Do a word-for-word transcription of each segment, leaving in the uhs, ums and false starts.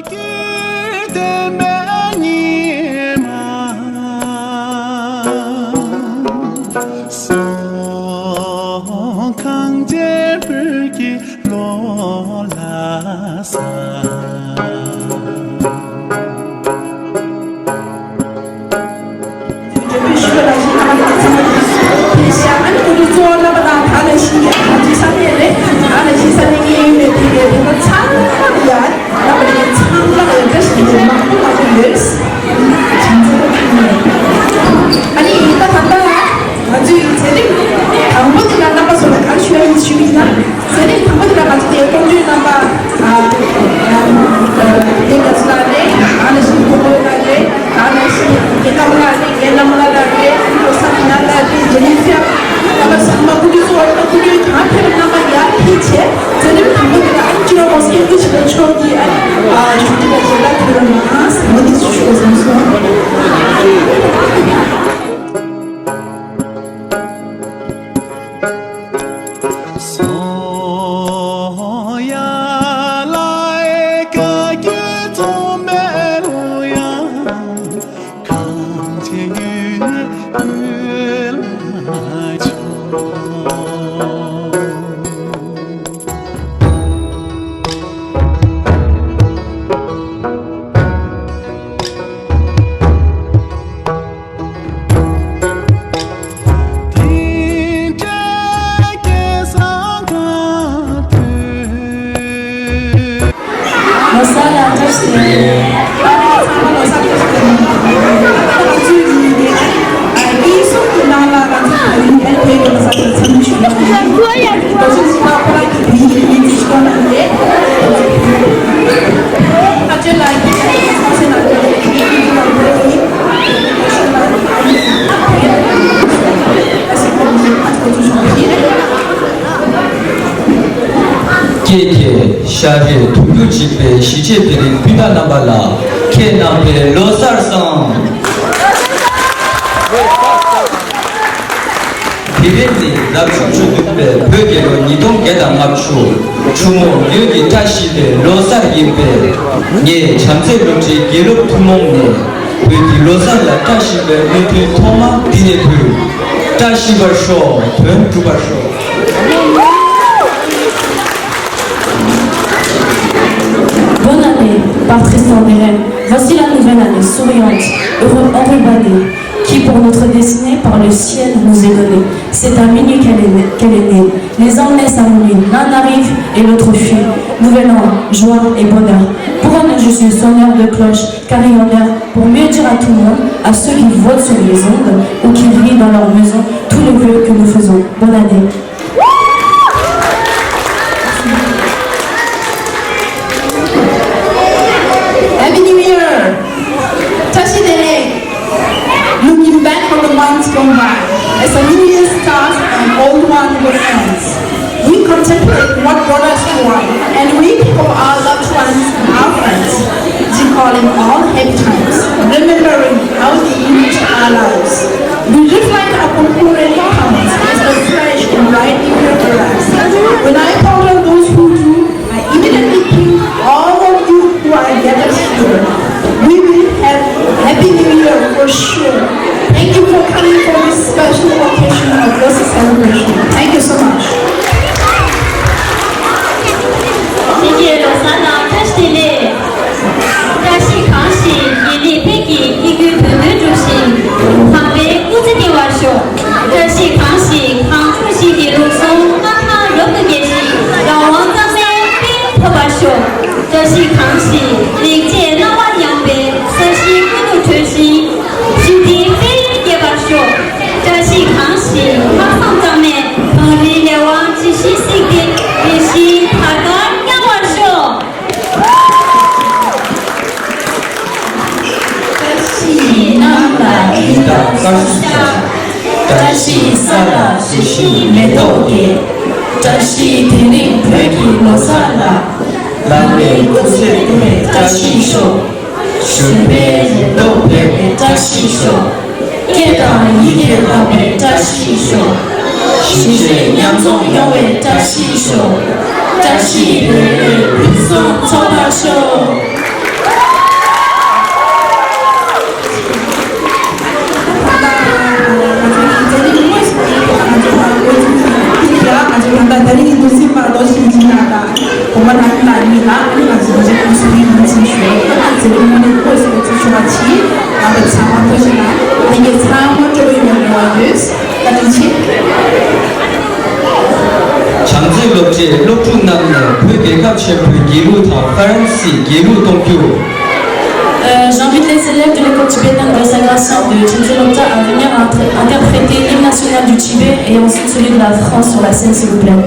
བསྟན་པའི་ཉི་མ་སོང་། གངས་ཅན་བོད་ཀྱི་ལོ་ལ་སང་། ཨ་ནི་ད་ད་ལྟ་ང་ཚོའི་མཛད་རིམ་དང་པོ་དེ་ལ་རྣམ་པ་ཚོ་ལ་ག་རེ་ཞུ་ཡི་ན། མཛད་རིམ་དང་པོ་དེ་ལ་ང་ཚོ་དེ་སྐུ་མགྲོན་རྣམ་པ། ཨ། ཨ། དེ་ག་ཚོད་ལ་རེད། ཨ་ནི་ཞིག་གོ་གོ་ལ་རེད། ཨ་ནི་ཞིག་རྒན་རྣམ་ལ་རེད། རྒན་རྣམ་ལ་ལ་རེད། ཨ་ནི་ལོ་གསར་ན་ལ་རེད། རྒྱ་མི་ཚེ་རྣམ་པ་ཚང་མ་སྐུ་མགྲོན་ཚོ་བར་སྐུ་མགྲོན་གང་ཕེབས་རྣམ་པ་ཡར་ཕེབས་བྱས། མཛད་རིམ་དང་པོ་དེ་ལ་ཨ་ནི་སྤྱི་ནོར་༸གོང་ས་༸སྐྱབས་མགོན་ཆེན་པོ་མཆོག་གིས་ཨ་ནི་ཨ་མཇུག་སྒྲིལ་ལ་མཇལ་ཁ་ཕུལ་རོགས་གནང་ཟེར་བ་འདི་ཞུ་དགོས་བསམ་སོང་། ལོ་གསར་ལ་བཀྲ་ཤིས་བདེ་ལེགས། ཚང་མ་ལོ་གསར་བཀྲ་ཤིས་བདེ་ལེགས། ང་ཚོའི་ཉིན་དེ་ཨ་ཨིན་སུ་ཁུ་ནང་ལ་ང་ཚོ་ད་རིང་ཨེ་ཕེ་ཡོད་ས་ཚོ་ཚང་མ་ཞུ་ཡ་ཞུ་ཡ། ལོ་གསར་ཚང་མ་ཁོ་རང་གི་བུ་ཡིན་ཡིན་ཞུ་ག་ནང་ལས། ཨ་ཅེ་ལ་ཡིན་ས་ཚེ་ན་ལས་ཡིན་ཡིན་ལ་ལས་ཡིན། ཀྱེ་ཀྱེ། ཤ་རུས་དུམ་བུ་གཅིག་པའི་གཞིས་བྱེས་དེ་རིང་སྤུན་ཟླ་རྣམ་པ་ལ་ཁྱེད་རྣམ་པའི་ལོ་གསར་བཟང་། དེ་རིང་ནི་རབ་བྱུང་བཅུ་བདུན་པའི་བོད་རྒྱལ་ལོ་ཉིས་སྟོང་བརྒྱ་དང་ལྔ་བཅུ། ཆུ་མོ་ཡོས་ཀྱི་བཀྲ་ཤིས་པའི་ལོ་གསར་ཡིན་པས། ངས་བྱམས་བརྩེ་སློབ་གྲྭའི་དགེ་སློབ་ཐུན་མོང་ནས་བོད་ཀྱི་ལོ་གསར་ལ་བཀྲ་ཤིས་པའི་སྨོན་འདུན་ཐོག་མ་འདི་ནས་ཕུལ། བཀྲ་ཤིས་པར་ཤོག་དོན་འགྲུབ་པར་ཤོག Bonne année, par Tristan Derennes. Voici la nouvelle année souriante, heureux, enrubannée, qui pour notre destinée par le ciel nous est donnée. C'est à minuit qu'elle est née, qu'elle est née. Les hommes naissent à minuit, l'un arrive et l'autre fuit. Nouvel an, joie et bonheur. Pour elle, je suis sonneur de cloche, carillonneur, pour mieux dire à tout le monde, à ceux qui votent sur les ondes ou qui rient dans leur maison, tous les vœux que nous faisons. Bonne année. Happy New Year! བཀྲ་ཤིས་བདེ་ལེགས། Looking back on the months gone by, as a new year starts, an old one will end. We contemplate what brought us joy, and we think of our loved ones and our friends, recalling all happy times, remembering how they enriched our lives. We reflect upon who really counts as the fresh and bright new year arrives. When I count on those who do, I immediately think all of you who are gathered here. We will have Happy New Year for sure. Thank you for coming for this special occasion of Losar celebration. Thank you so much. བཀྲ་ཤིས་བདེ་ལེགས། བཀྲ་ཤིས་གང་ཞིག་དགེ་ལེགས་དཔལ་གྱི་སྐྱེ་དགུའི་དོན་དུ་བསྒྲུབས་ཤིང་། དམ་པའི་སྐུ་ཚེ་བརྟན་པར་ཤོག་བཀྲ་ཤིས་གང་ཞིག་གངས་ལྗོངས་ཞིང་གི་ལུགས་སྲོལ་སྔར་ལྷག་རབ་ཏུ་རྒྱས་ཤིང་། རང་དབང་གཙང་མའི་དཔལ་ཐོབ་པར་ཤོག་བཀྲ་ཤིས་གང་ཞིག་ལེགས་བྱས་སྣང་བ་ཡངས་པའི་ས་གཞིའི་ཀུན་ཏུ་གྲོལ་ཞིང་། ཞི་བདེའི་དཔལ་རི་རྒྱས་པར་ཤོག་བཀྲ་ཤིས་གང་ཞིག་ལྷག་བསམ་གཙང་མས་གངས་རིའི་ལས་དབང་ཇི་བཞིན་གཟིགས་ཏེ་རེ་ཞིག་དར་དཀར་བསྐྱང་བར་ཤོག་བཀྲ་ཤིས་གནམ་ལ་རི་དྭགས་དཀར་གསུམ་འབྱར། བཀྲ་ཤིས་ས་ལ་རི་བཞིན་མེ་ཏོག་རྒྱས། བཀྲ་ཤིས་དེ་རིང་བོད་ཀྱི་ལོ་གསར་ལ། ལྷ་མོའི་སྐུ་ཚེ་བརྟན་པའི་བཀྲ་ཤིས་ཤོག་གཞོན་པའི་རེ་དོགས་བྲལ་བའི་བཀྲ་ཤིས་ཤོག་སྐད་དང་ཡི་གེ་ལྡན་པའི་བཀྲ་ཤིས་ཤོག་ཞི་བདེ་མཉམ་འཛོམས་ཡོང་བའི་བཀྲ་ཤིས་ཤོག་བཀྲ་ཤིས་བདེ་ལེགས་ཕུན་སུམ་ཚོགས་པར་ཤོག་ཆེན་པོའི་དགེ་ལུགས་དང་ཧྥ་རན་སིའི་དགེ་ལུགས་གཏོང་རྒྱུ། Euh, j'invite les élèves de l'école tibétaine de Saint-Gratien de Chimzilomta à venir int- interpréter l'hymne national du Tibet et ensuite celui de la France sur la scène, s'il vous plaît.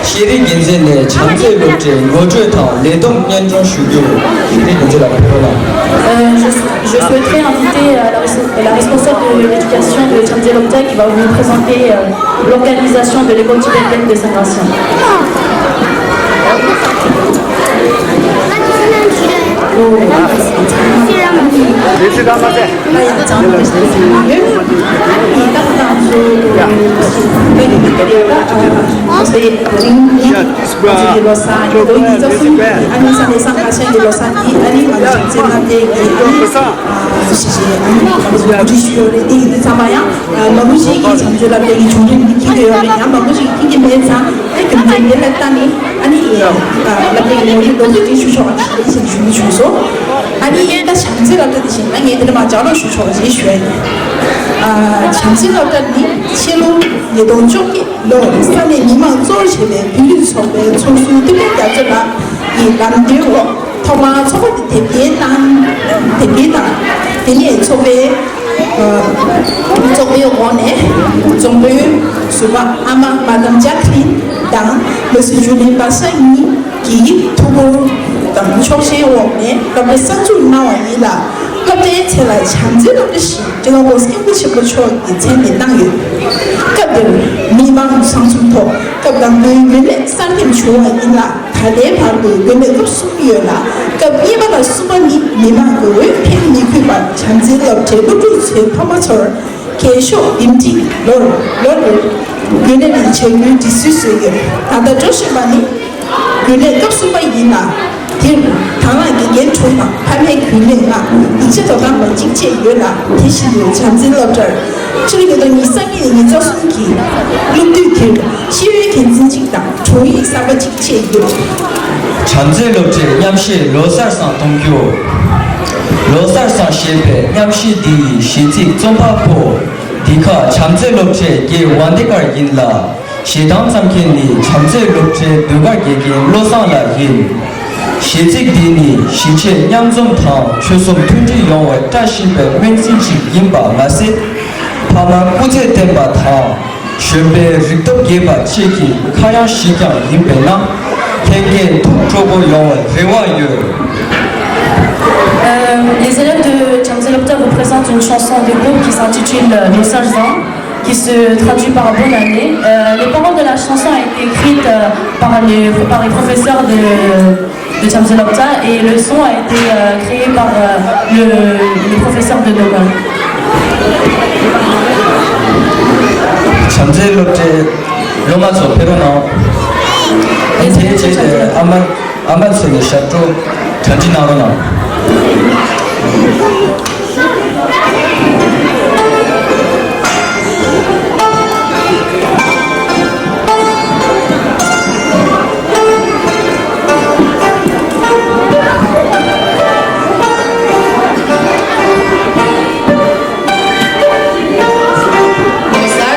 ཤེས་རིག་འགན་འཛིན་ནས་བྱམས་བརྩེའི་སློབ་གྲྭའི་ངོ་སྤྲོད་དང་ལས་བསྡོམས་སྙན་སྒྲོན་ཞུ་རྒྱུ། ཤེས་རིག་འགན་འཛིན་ལགས་ཕེབས་རོགས་གནང་། Euh, je, je souhaiterais inviter euh, la, res- la responsable de l'éducation de Chamzé Lomta qui va vous présenter euh, l'organisation de l'école tibétaine de Saint-Gratien. ཨ་ནི་ས་གནས་སང་ཁ་ཤས་ཀྱི་ལོ་གསར་འདི་ཨ་ནི་ང་ཚོ་བྱམས་བརྩེ་མ་དེ་གི་ཨ་ནི་ཨ་ཞེས་བྱས་ཨ་ནི་ང་ཚོ་གོ་སྒྲིག་ཞུས་ཡོད་རེད། དེ་ཡིན་དུས་ཚང་མ་ཡང་མང་པོ་ཞིག་གིས་བྱམས་ཆོས་བསླབ་གྲྭའི་བྱུང་རིམ་འདི་མཁྱེན་གྱི་ཡོད་རེད། ཡང་མང་པོ་ཞིག་གིས་མཁྱེན་གྱི་མེད་ཙང་ཨ་རྒྱུ་མཚན་དེ་ལ་བལྟས་ནས་ཨ་ནི་བསླབ་གྲྭའི་ངོ་སྤྲོད་མདོར་བསྡུས་ཅིག་ཞུ་ཆོག་པ་ཞིག་རེད་ཞེས་ཞུ་རྒྱུ་བྱུང་སོང་། ཨ་ནི་ད་བྱམས་བརྩེ་བསླབ་གྲྭ་དེ་བཞིན་ཨ་ངས་དེ་ལ་མར་ལྗགས་ཀློག་ཞུ་ཆོག་པ་ཞིག་ཞུ་ཡ་ཡིན། བྱམས་བརྩེ་བསླབ་གྲྭ་ནི་ཕྱི་ལོ་ཉིས་སྟོང་བཅོ་བརྒྱད་ལོར་ས་གནས་མི་མང་གཙོ་བོར་བྱས་པའི་བོད་རིགས་ཚོགས་པའི་ཚོགས་ཟུར་ཏི་ཕུན་རྒྱ་མཚོ་ལགས་ཀྱིས་ལམ་སྟོན་འོག་ཐོག་མར་ཚོགས་པ་དེ་དེབ་སྐྱེལ་གནང་། དེབ་སྐྱེལ་དང་། དེ་ནས་ཚོགས་པའི་ ཚོགས་པའི་འོག་ནས་རྫོང་དཔོན་ཟུར་པ་ཨ་མ་མ་དམ་ཇཱ་ཁི་ལིན་དང་མ་སུ་ཇུ་ལིན་པ་ས་གཉིས་ཀྱིས་ཐུགས་ཁུར་དང་ཆོག་མཆན་འོག་ནས་སློབ་གྲྭ་གསར་འཛུགས་གནང་བ་ཡིན་ལ། སློབ་གྲྭའི་མཚན་ལ་བྱམས་བརྩེའི་སློབ་གྲྭ་ཞེས་ཀྲེ་ལོ་གོ་སྐྱབས་མགོན་ཆེན་པོ་མཆོག་གི་མཚན་ནས་བཏང་ཡོད། སྐབས་དེར་མི་མང་ཚང་ཚུགས་ཐོག་སྐབས་དང་པོའི་རྒྱུན་ལས་གསར་འདེམས་བྱུང་བ་ཡིན་ལ། ད་ལྟའི་བར་དུ་རྒྱུན་ལས་སྐབས་གསུམ་ཡོད་ལ། སྐབས་གཉིས་པ་དང་གསུམ་པ་ནི་མི་མང་གི་འོས་འཕེན་མི་ཕོད་པར་བྱམས་བརྩེའི་སློབ་གྲྭའི་སློབ་ཕྲུག་ཚོའི་ཕ་མ་ཚོར་རྒྱན་ཤོག་འདེམས་སྒྲིག་ལོར་ལོར་རྒྱུན་ལས་ནས་བྱ་རྒྱུའི་སྒྲིག་སྲོལ་བཟོས་ཡོད། ད་ལྟ་འགྲོ་བཞིན་པ་ནི་རྒྱུན་ལས་སྐབས་གསུམ་པ་ཡིན་ལ། དེར་དང་བླངས་དགེ་རྒན་དྲུག་དང་ཕ་མའི་རྒྱུན་ལས་ལྔ། ཡིག་ཆ་དོ་དམ་པ་གཅིག་བཅས་ཡོད་ལ། དེ་བཞིན་དུ་བྱམས་བརྩེའི་སློབ་གྲྭར་ཕྱི་ལོ་ཉིས་སྟོང་ཉི་ཤུ་རྩ་གཉིས་ནས་ཉི་ཤུ་རྩ་གསུམ་གྱི་སློབ་དུས་དེར་ཤེས་ཡོན་འགན་འཛིན་གཅིག་དང་དྲུང་ཡིག་གསར་པ་གཅིག་བཅས་ཡོད། བྱམས་བརྩེའི་སློབ་གྲྭའི་མཉམ་གཞས་ལོ་གསར་བཟང་གཏོང་རྒྱུ། ལོ་གསར་བཟང་ཞེས་པའི་མཉམ་གཞས་འདི་ཡི་གཞས་ཚིག་རྩོམ་པ་པོ་འདི་ག་བྱམས་བརྩེའི་སློབ་གྲྭའི་དགེ་བ་འདི་གར་ཡིན་ལ། གཞས་གཏམ་བརྩམས་མཁན་ནི་བྱམས་བརྩེའི་སློབ་གྲྭའི་ཟློས་གར་དགེ་རྒན་བློ་བཟང་ལགས་ཡིན། གཞས་ཚིག་འདི་ནི་གཞིས་བྱེས་མཉམ་འཛོམས་དང་ཆོལ་གསུམ་མཐུན་སྒྲིལ་ཡོང་བའི་བཀྲ་ཤིས་པའི་སྨོན་ཚིག་ཅིག་ཡིན་པ་མ་ཟད། ཕ་མ་སྐུ་ཚེ་བརྟན་པ་དང་གཞོན་པའི་རིག་སྟོབས་རྒྱས་པ་བཅས་ཀྱི་ཁ་གཡང་ཞིག་ཀྱང་ཡིན་པས་ན། ལྷན་རྒྱས་ཐུགས་སྤྲོ་པོ་ཡོང་བའི་རེ་བ་ཡོད། Euh, les élèves de Chamzé Lopta vous présentent une chanson de groupe qui s'intitule, euh, Lo Sar Zan, qui se traduit par bonne année. Euh, les paroles de la chanson ont été écrites, euh, par les, par les professeurs de, de Chamzé Lopta et le son a été, euh, créé par, euh, le, le professeur de Dogon. བྱམས་བརྩེའི་སློབ་གྲྭའི་སློབ་མ་ཚོ་ཕེབས་རོགས་གནང་། དེའི་རྗེས་ལ་ཨ་མ། ཨ་མ་ཚོས་ནས་ཞབས་བྲོ་གྲ་སྒྲིག་གནང་རོགས་གནང་།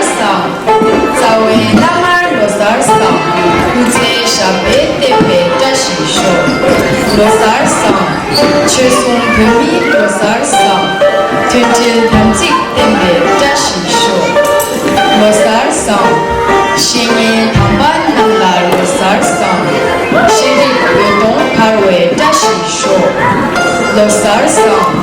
རྩ་བའི་བླ་མར་ལོ་གསར་བཟང་། སྐུ་ཚེ་ཞབས་པད་བརྟན་པའི་བཀྲ་ཤིས་ཤོག། ལོ་གསར་བཟང་། ཆོལ་གསུམ་བོད་མིའི་ལོ་གསར་བཟང་། མཐུན་སྒྲིལ་དམ་ཚིག་བརྟན་པའི་བཀྲ་ཤིས་ཤོག། ལོ་གསར་བཟང་། བཤེས་གཉེན་དམ་པ་རྣམས་ལ་ལོ་གསར་བཟང་། ཤེས་རིག་འོད་སྟོང་འཕར་བའི་བཀྲ་ཤིས་ཤོག། ལོ་གསར་བཟང་།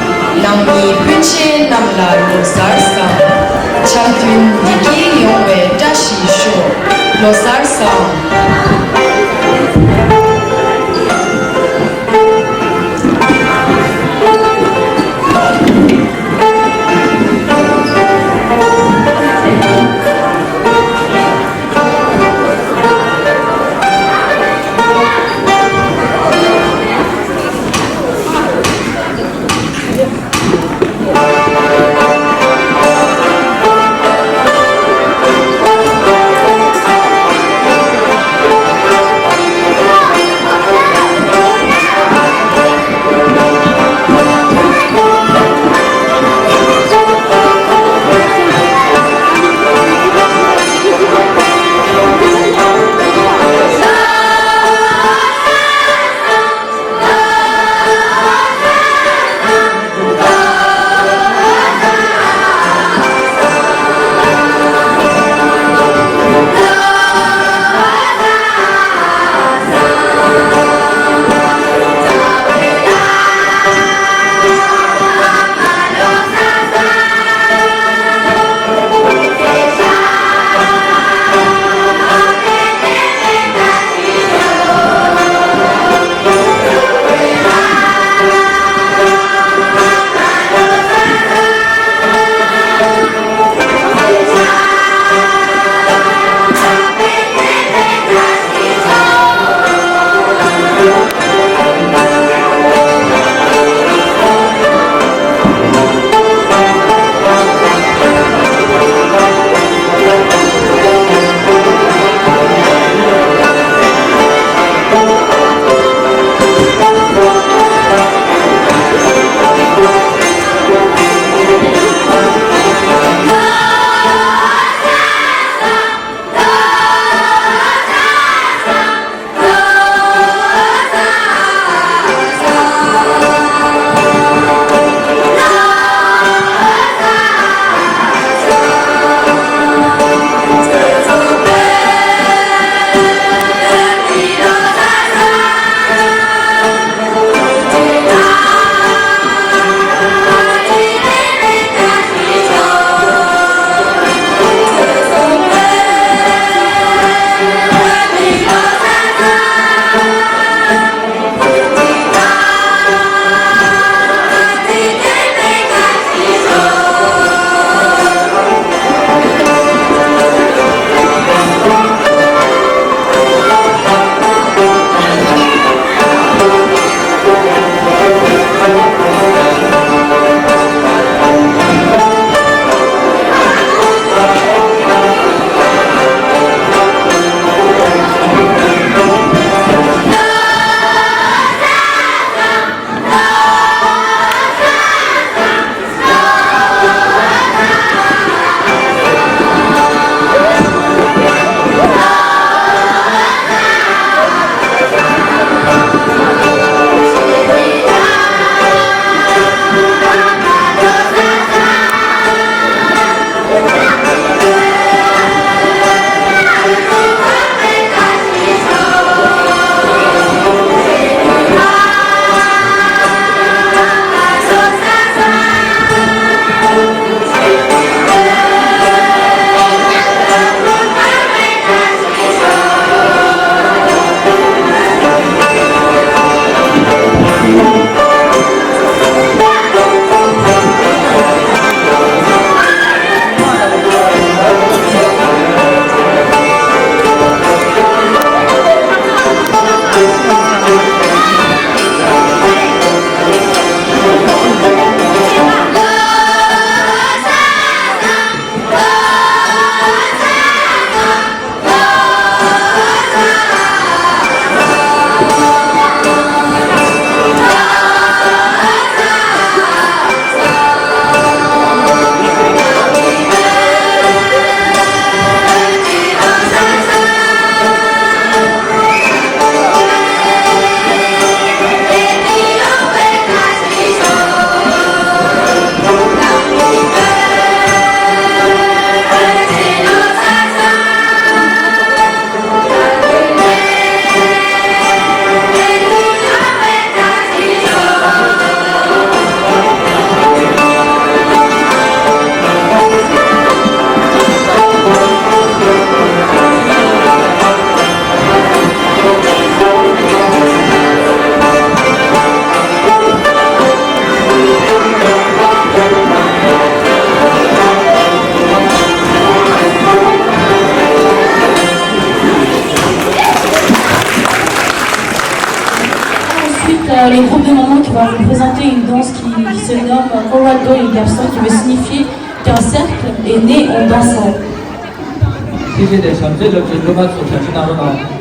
ནང་མི་སྤུན་མཆེད་རྣམས་ལ་ལོ་གསར་བཟང་། འཆམ་མཐུན་བདེ་སྐྱིད་ཡོང་བའི་བཀྲ་ཤིས་ཤོག། ལོ་གསར་བཟང་། Euh, le groupe de mamans qui va vous présenter une danse qui, qui se nomme Korwa Do Yap Song, qui veut signifier qu'un cercle est né en dansant. ཐུགས་རྗེ་ཆེ། བྱམས་བརྩེ་སློབ་གྲྭའི་སློབ་མ་ཚོ་བྱ་བྱེད་གནང་རོགས་གནང་།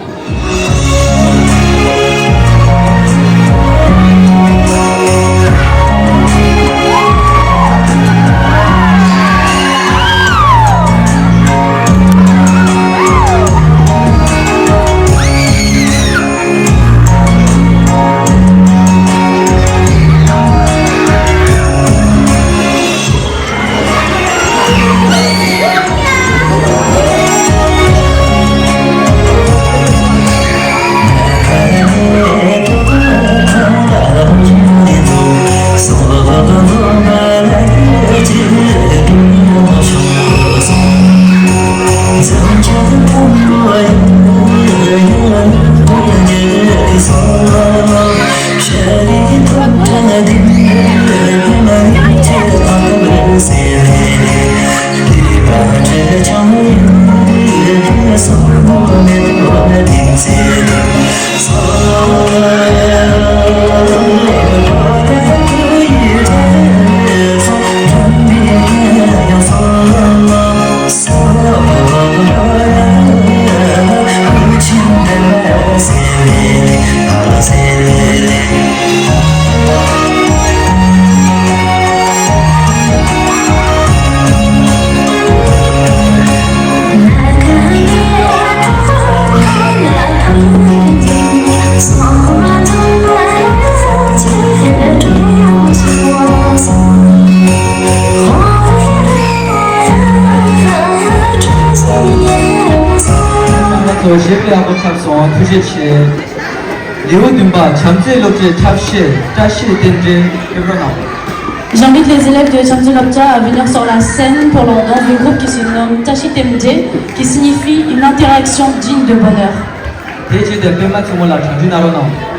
ང་ཚོ་ཞེ་པོ་ཡག་པོ་ཆགས་སོང་། ཐུགས་རྗེ་ཆེ། ལེའུ་བདུན་པ། བྱམས་བརྩེ་སློབ་གྲྭའི་འཁྲབ་གཞས་བཀྲ་ཤིས་རྟེན་འབྲེལ་ཕེབས་རོགས་གནང་། J'invite les élèves de Chamtse Lobcha à venir sur la scène pour leur danse de groupe qui se nomme Tashi Temje, qui signifie une interaction digne de bonheur. དེའི་རྗེས་དེ་པད་མ་མཚོ་མོ་ལགས་གྲ་སྒྲིག་གནང་རོགས་གནང་།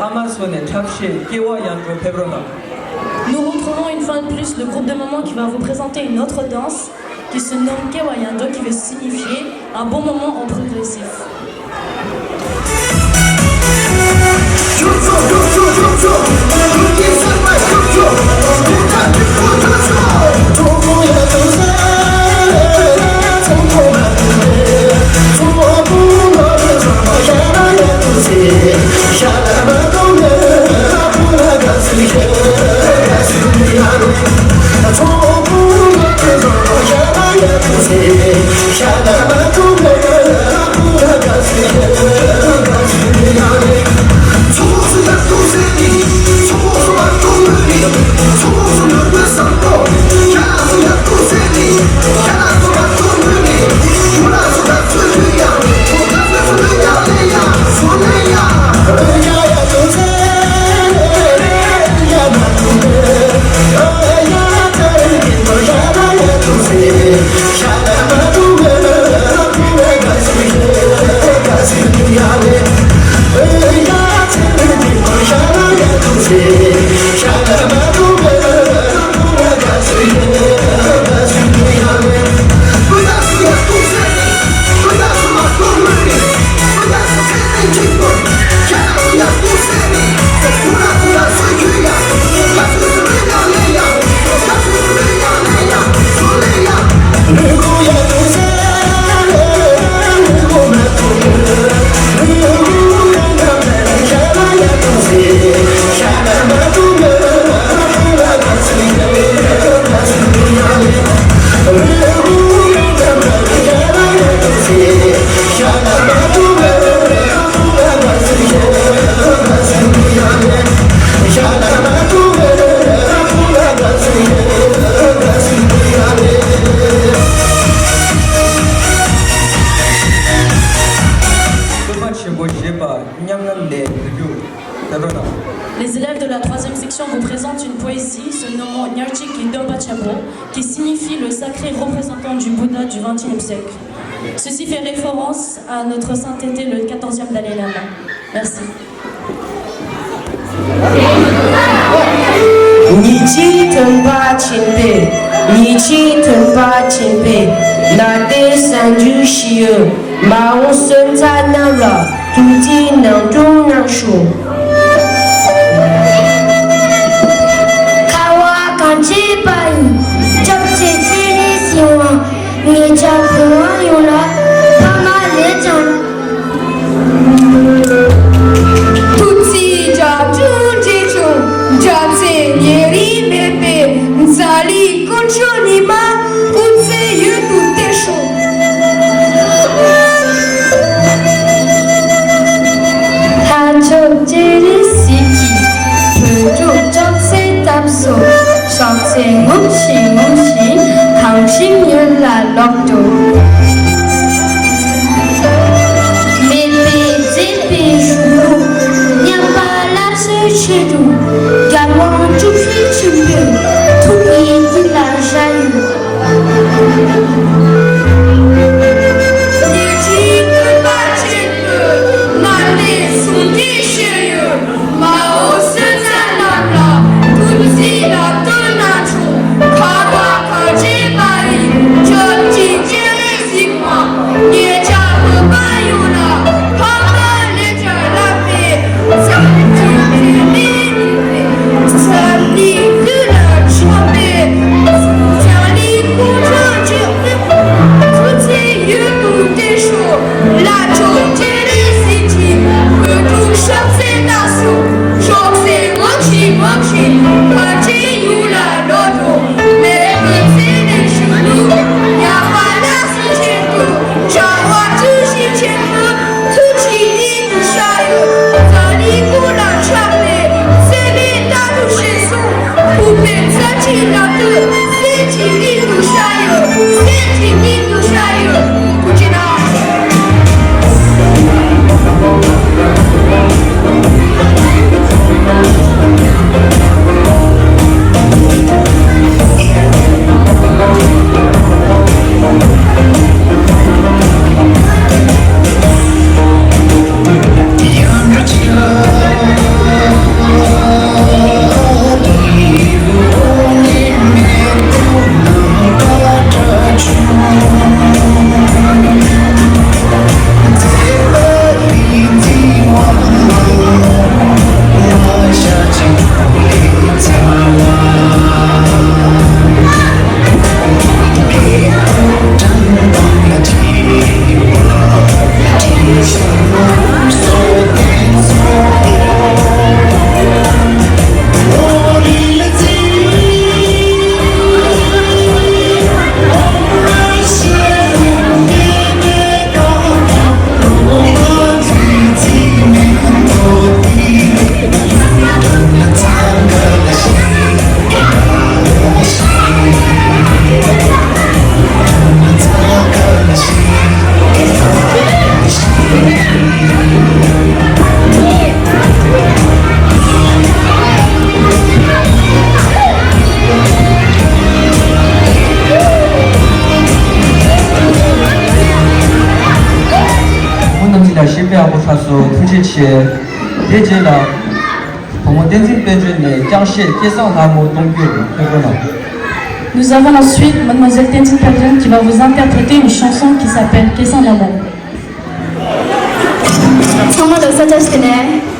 ཨ་མ་སོ་ནས་འཁྲབ་གཞས་སྐྱེ་བ་ཡར་འགྲོ་ཕེབས་རོགས་གནང་། Nous retrouvons une fois de plus le groupe de mamans qui va vous présenter une autre danse qui se nomme Kewa Yando, qui veut signifier un bon moment en progressif. སྟོན་པ་ཆེན་པོ་ཞེས་པ་མཉམ་ལམ་ནས་བོད་སྐད་དུ་གསན་རོགས་གནང་། Les élèves de la troisième section vous présentent une poésie se nommant Nyarjik Gyidonpa Chenpo, qui signifie le sacré représentant du Bouddha du vingtième siècle. Ceci fait référence à notre saint aîné, le quatorzième Dalai Lama. Merci. ཉེར་གཅིག་སྟོན་པ་ཆེན་པོས། ཉེར་གཅིག་སྟོན་པ་ཆེན་པོས། ནཱ་དེར་གསར་འགྱུར་ཞུ་ཡོད། མ་འོངས་སོན་རྩ་རྣམས་ལ་ཐུགས་བརྩེའི་གནང་སྒྲུང་གནང་ཤོག། ཁ་བ་གངས་ཅན་པ་ཡི། སྐྱབས་རྗེ་སྤྱན་རས་གཟིགས་དབང་། ངེད་ཅག་བོད་དབང་ཡོངས་ལ་ཕ་མ་ལས་ཀྱང་། ཐུགས་བརྩེའི་རྒྱ་མཚོ་འདྲེས་ཀྱང་། རྒྱལ་བཙན་ཉེ་རིང་མེད་པའི་འཛམ་གླིང་དཀོན་མཆོག་ཉི་མ་སྐུ་ཚེ་ཡུན་དུ་བརྟན་ཤོག། ལྷ་མཆོག་སྤྱན་རས་གཟིགས་ཀྱིས་བོད་ཕྲུག་ཅོག་ཙེ་བཏབ་སོང་། ཕྱག་འཚལ་ངོམས་ཤིག་ངོམས་ཤིག། ཐང་ཤིང་ཡུལ་ལ་ལོག་འགྲོ། མེས་པོས་མཛད་པའི་གཞུང་ལུགས་ཉམས་པ་སླར་གསོའི་ཆེད་དུ། རྒྱལ་དབང་བཅུ་བཞི་ཆེན་པོའི་ཐུགས་ཀྱི་དཀྱིལ་ལ་བཞག་ཡོད། ཉེར་གཅིག་སྟོན་པ་ཆེན་པོས་ནཱ་ལས་གསུང་འདི་བཤད་ཡོད། མ་འོངས་སོན་རྩ་རྣམས་ལ་ཐུགས་བརྩེའི་ལམ་སྟོན་གནང་ཆོག། ཁ་བ་གངས་ཅན་པ་ཡི། སྐྱབས་རྗེ་སྤྱན་རས་གཟིགས་དབང་། ངེད་ཅག་བོད་པ་ཡོངས་ལ་ཕ་མ་ལས་ཀྱང་བསླབ་པའི་བསམ་གྱིས་འཛིན་མེད་འཛིན་པའི་བསམ་གྱིས་ལུས་ལ་ཆགས་པའི་བྱང་ལས་ཀུན་བྱང་ཆུབ་ཐུགས་བརྩེ་ཡུན་དུ་བརྟན་ཤོག། ལྷ་མཆོག་སྤྱན་རས་གཟིགས་ཀྱིས་བོད་ཕྲུག་ཕྱག་འཚལ་གནང་སོང་། ཕྱག་འཚལ་ངོམས་ཤིག་ངོམས་ཤིག། གངས་ཅན་ཡུལ་ལ་ལོག་འགྲོ། མེས་པོས་མཛད་པའི་གཞུང་ལུགས་ཉམས་པ་སླར་གསོའི་ཆེད་དུ། རྒྱལ་བ་བཅུ་བཞི་ཆེན་པོའི་ཐུགས་ཀྱི་དཀྱིལ་དུ་བཞག་ཡོད། འཛམ་གླིང་ཀུན་ལ་ཁྱབ་པའི་སེམས་པའི་ལྟ་གྲུབ་ཤེས་སོང་། ཐུབ་པའི་རྩ་ཆེའི་ལམ་སྟོན་སེམས་ཀྱི་དཀྱིལ་དུ་བཞག་ཡོད། སེམས་ཀྱི་དཀྱིལ་དུ་བཞག་ཡོད། ཐུགས་རྗེ་གནང་། ལགས་སོ། ཐུགས་རྗེ་ཆེ། དེ་རྗེས་ལ་བུ་མོ་བསྟན་འཛིན་དཔལ་སྒྲོན་ནས་ཅང་ཤེས་སྐལ་བཟང་ལྷ་མོ་གཏོང་རྒྱུར་ཕེབས་རོགས་གནང་། Nous avons ensuite Mademoiselle Tenzin Pavilion qui va vous interpréter une chanson qui s'appelle Kesang Lamo. ཚང་མ་ལ་ས་ཆ་ཞིག་ནས།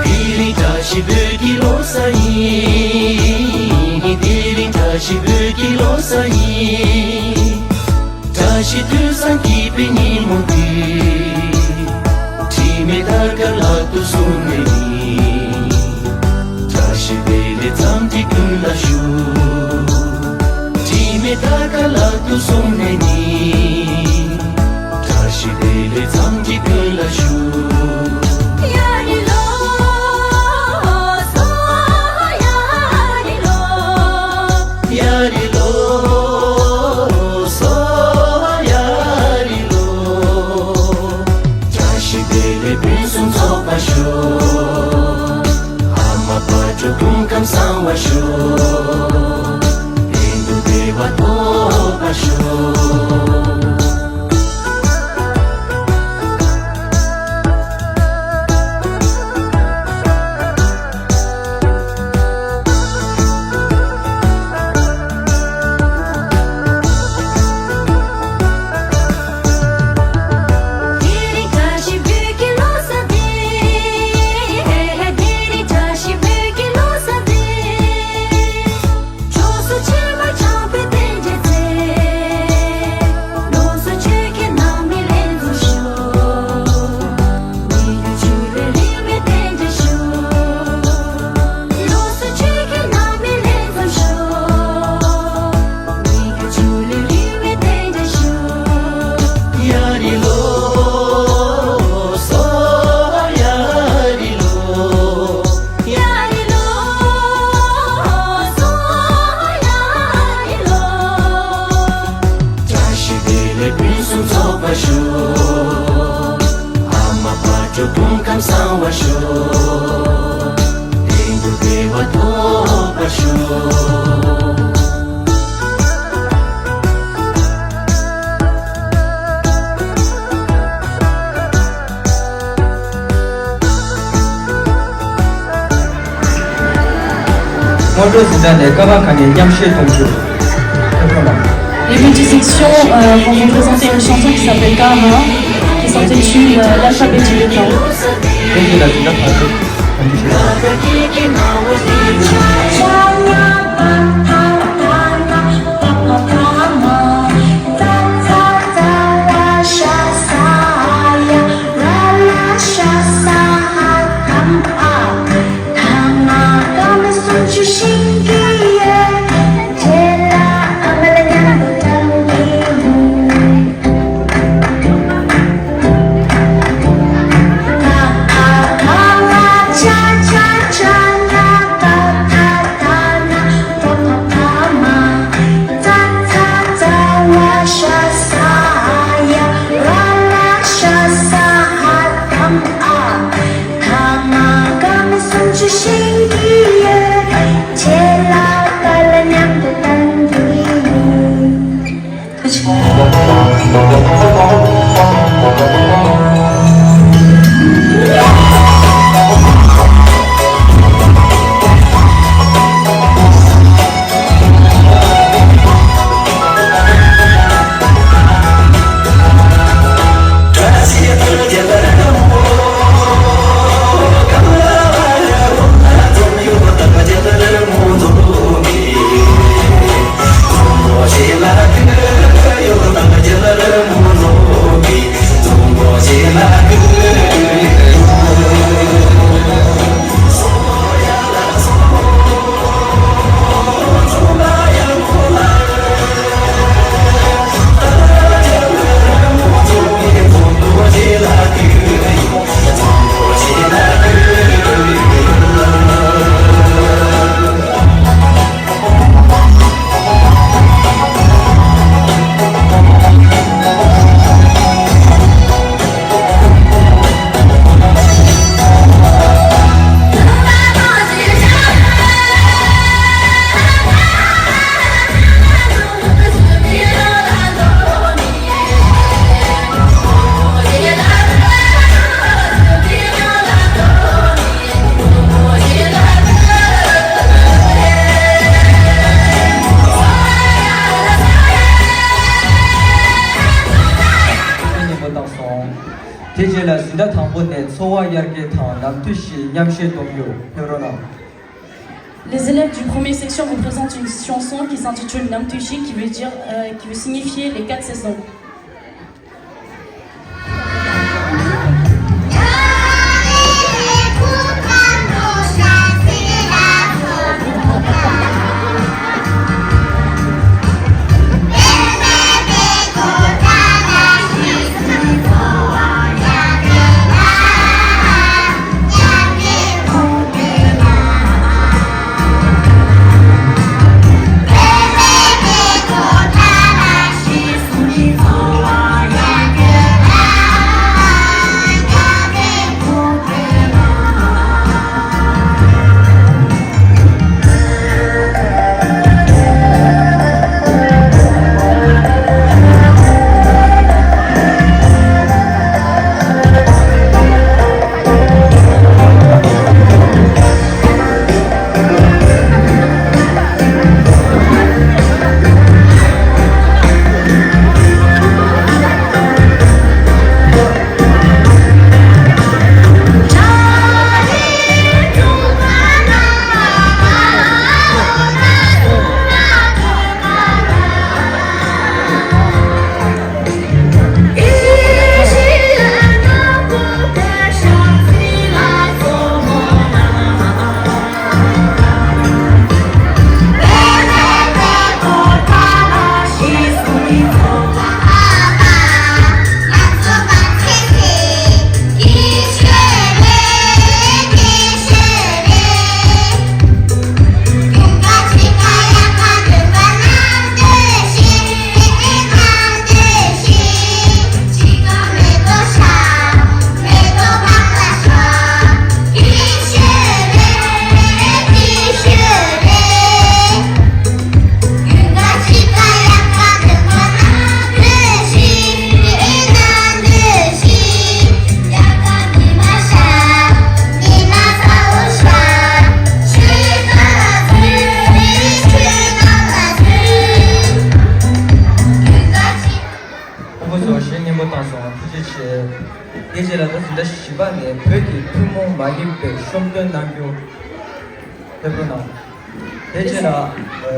དེ་རིང་བཀྲ་ཤིས་བོད་ཀྱི་ལོ་གསར་ཡིན། དེ་རིང་བཀྲ་ཤིས་བོད་ཀྱི་ལོ་གསར་ཡིན། བཀྲ་ཤིས་དུས་བཟང་སྐྱིད་པའི་ཉིན་མོ་འདི། དྲི་མེད་དར་དཀར་ལག་ཏུ་བཟུང་ནས་ནི། བཀྲ་ཤིས་བདེ་ལེགས་འཚམས་འདྲི་ཀུན་ལ་ཞུ། དྲི་མེད་དར་དཀར་ལག་ཏུ་བཟུང་ནས་ནི། བཀྲ་ཤིས་བདེ་ལེགས་འཚམས་འདྲི་ཀུན་ལ་ཞུ། ཡ་རི་ལོ། སོ་ཡ་རི་ལོ། ཡ་རི་ལོ། སོ་ཡ་རི་ལོ། བཀྲ་ཤིས་བདེ་ལེགས་ཕུན་སུམ་ཚོགས་པར་ཤོག། ཨ་མ་དཔལ་སྤྲུལ་སྐུ་ཁམས་བཟང་བར་ཤོག། གཏན་དུ་བདེ་བ་ཐོབ་པར་ཤོག། བ་ཤོག་དེང་དུ་བདེ་བ་ཐོབ་པར་ཤོག་སྔོན་འགྲོའི་འཛིན་གྲྭ་ནས་ཀ་བ་ག་ནས་མཉམ་བཞེས་གཏོང་རྒྱུ། ཐུགས་རྗེ་ཆེ། Les petites sections euh, vont vous présenter une chanson qui s'appelle Karma, qui s'intitule euh, L'alphabet du défunt. དེ་རྗེས་ལ་འཛིན་གྲྭ་ཕར་ཚུར་གང་ཅི་ཞིག་ལ། དེ་རྗེས་ལ་འཛིན་གྲྭ་དང་པོ་ནས་འཚོ་བ་ཡར་རྒྱས་དང་ནམ་དུས་བཞི་མཉམ་བཞེས་གཏོང་རྒྱུ། ཕེབས་རོགས་གནང་། Les élèves du premier section vous présentent une chanson qui s'intitule Namtuishi, qui veut dire, euh, qui veut signifier les quatre saisons. དེ་རྗེས་ལ་ད་ཟིན་གྲྭ་བཞི་པ་ནས་བོད་ཀྱི་ཐུན་མོང་མ་རིག་པའི་ཤོབ་སྟོན་གནང་རྒྱུ་ཕེབས་རོགས་གནང་། དེ་རྗེས་ལ་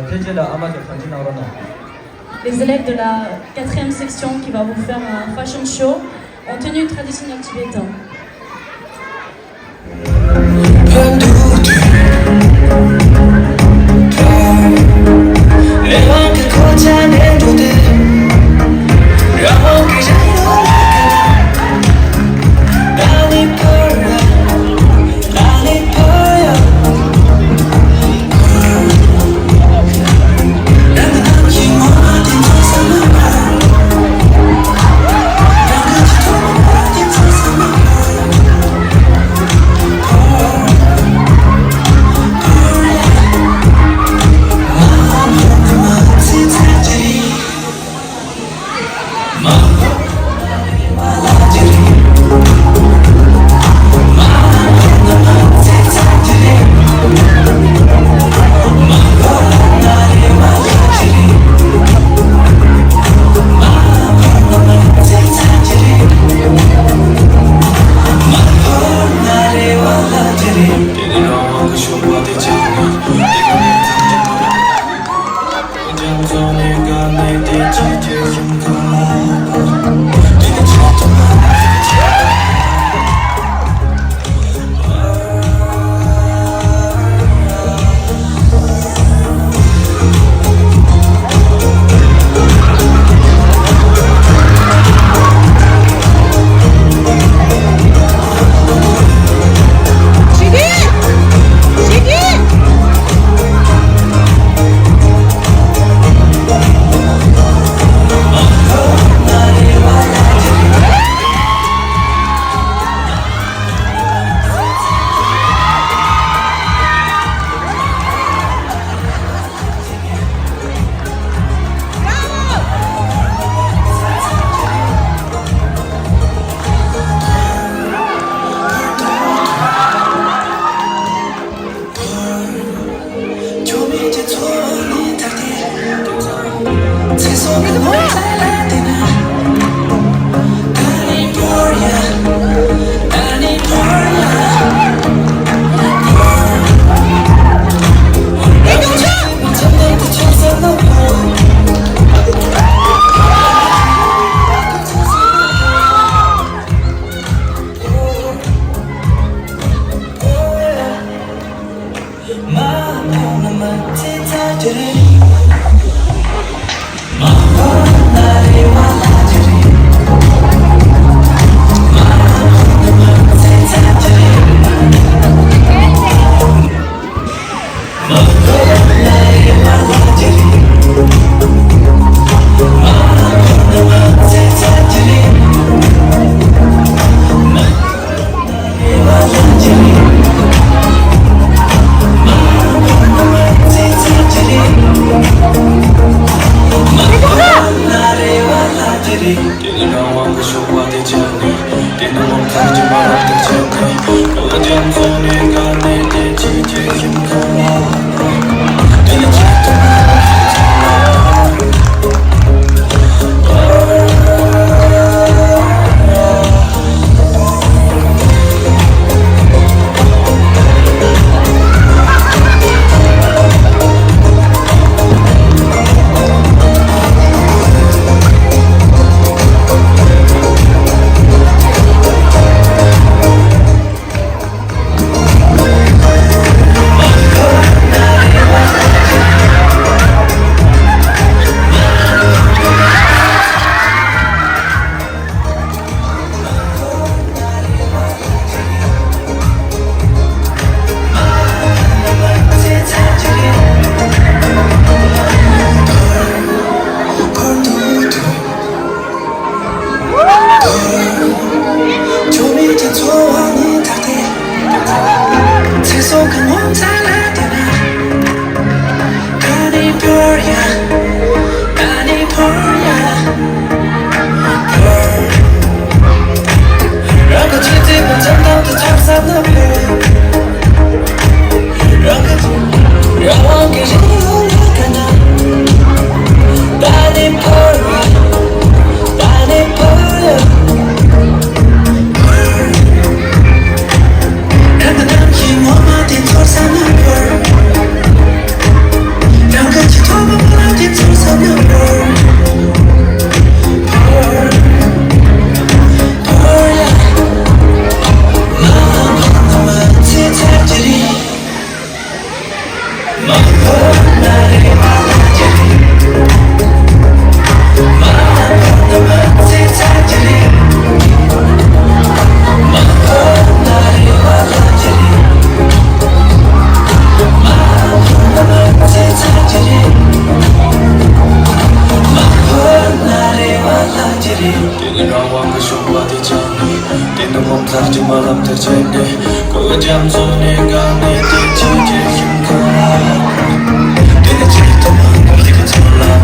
དེ་རྗེས་ལ་ཨ་མ་ཚོ་གང་ཅི་གནང་རོགས་གནང་། Les élèves de la quatrième section qui va vous faire un fashion show en tenue traditionnelle tibétaine. དེ་ནི་རང་དབང་གི་ཞོགས་པ་དེ་ཅང་མིན། དེ་ནི་ངོ་མཚར་གྱི་རྨི་ལམ་དེར་ཆད་ནས། གོ་རྒྱ་མཚོ་ནས་འགག་ནས་དེ་ཆེ་ཆེ་ཞིང་ཁ། དེ་ནི་ཆེས་མཐོ་མ་འགག་ལི་གི་ཚོར་ལ།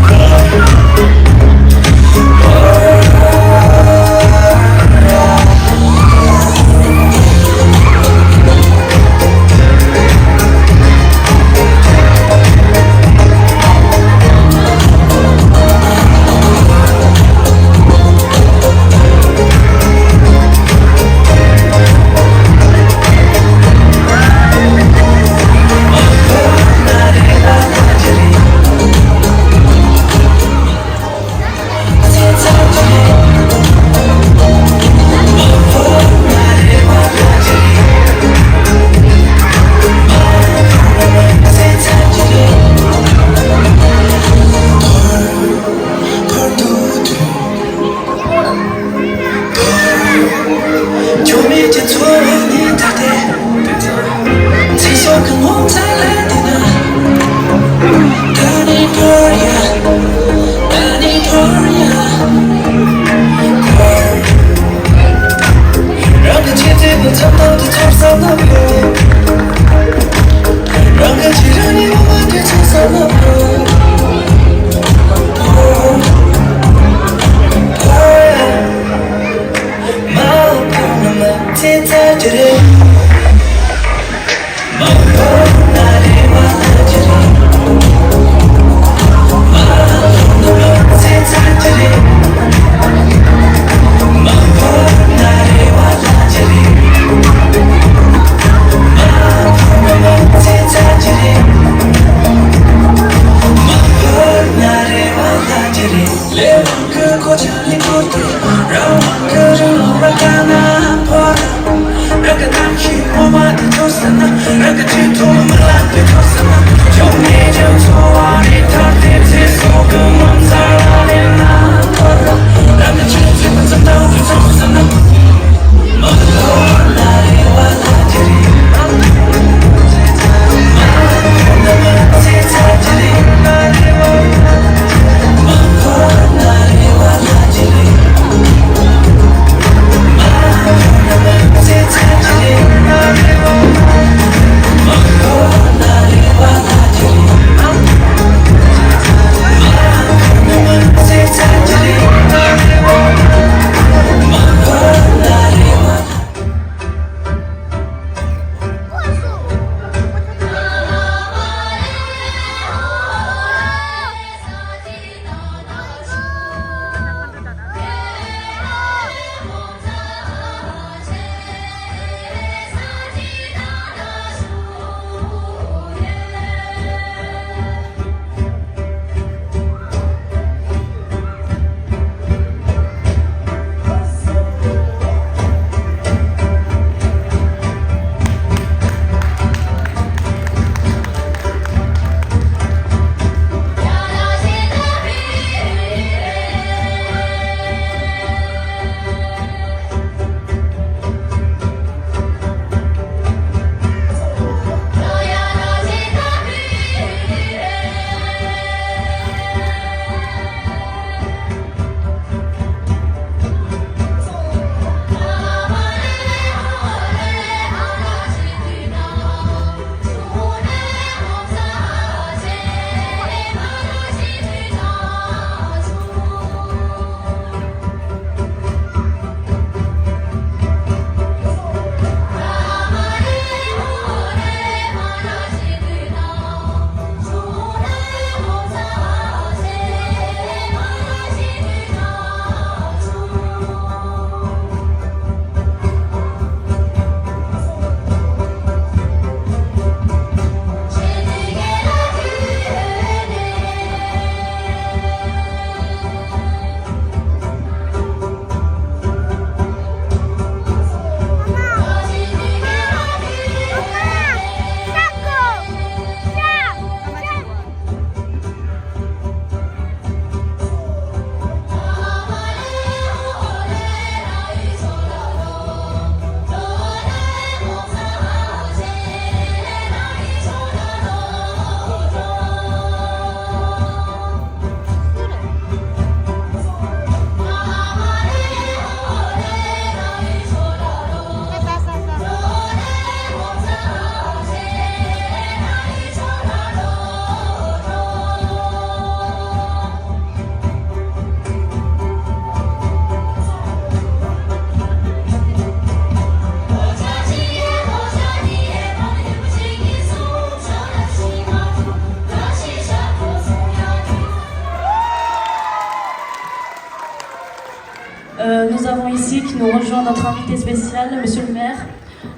Ici qui nous rejoint notre invité spécial, monsieur le maire.